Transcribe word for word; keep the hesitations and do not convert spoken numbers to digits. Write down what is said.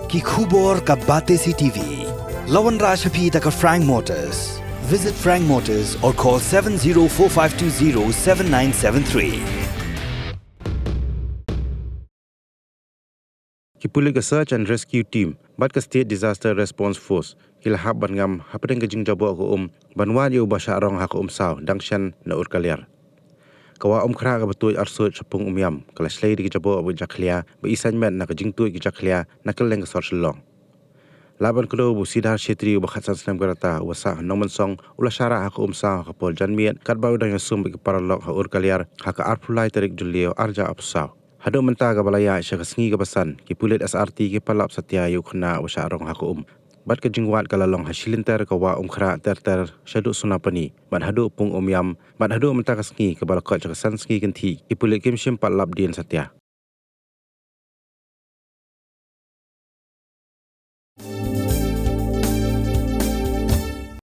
Ki khubor ka Batesi TV. La wanrah sha phi da ka Frank Motors. Visit Frank Motors or call seven zero four five two zero seven nine seven three. Ki pulit ka Search and Rescue Team bad ka State Disaster Response Force ki la hap ban ngam hapdeng ka jingjaboh ka um ban wad ïa uba shah rong ha ka umsaw dang shen na Urkaliar. Ka wah Umkhrah kaba tuid arsuid sha Pung Umiam ka la shlei da ki jaboh bad jakhlia ba i saiñ met na ka jingtuid ki jakhlia na kylleng ka sor Shillong. Lah ban kdew ba u Sidar Shetri uba khatsan snem ka rta uba sah ha Nongmensong u la shah rah ha ka umsaw ha ka por janmiet katba u dang ïasum bad ki paralok ha Urkaliar ha ka arphew lai tarik Jylliew arhajar arphew saw. Haduh mynta kaba la ïaid sha ka sngi kaba san ki pulit SRT ki pynlap satia ïa u khynnah uba shah rong ha ka um. Bad ka jingwad ka la long ha shilynter ka wah Umkhrah ter ter shaduh Sunapani bad haduh Pung Umiam bad haduh mynta ka sngi kaba la koit sha ka san sngi kynthih ki pulit kim shym pat lap dien satia.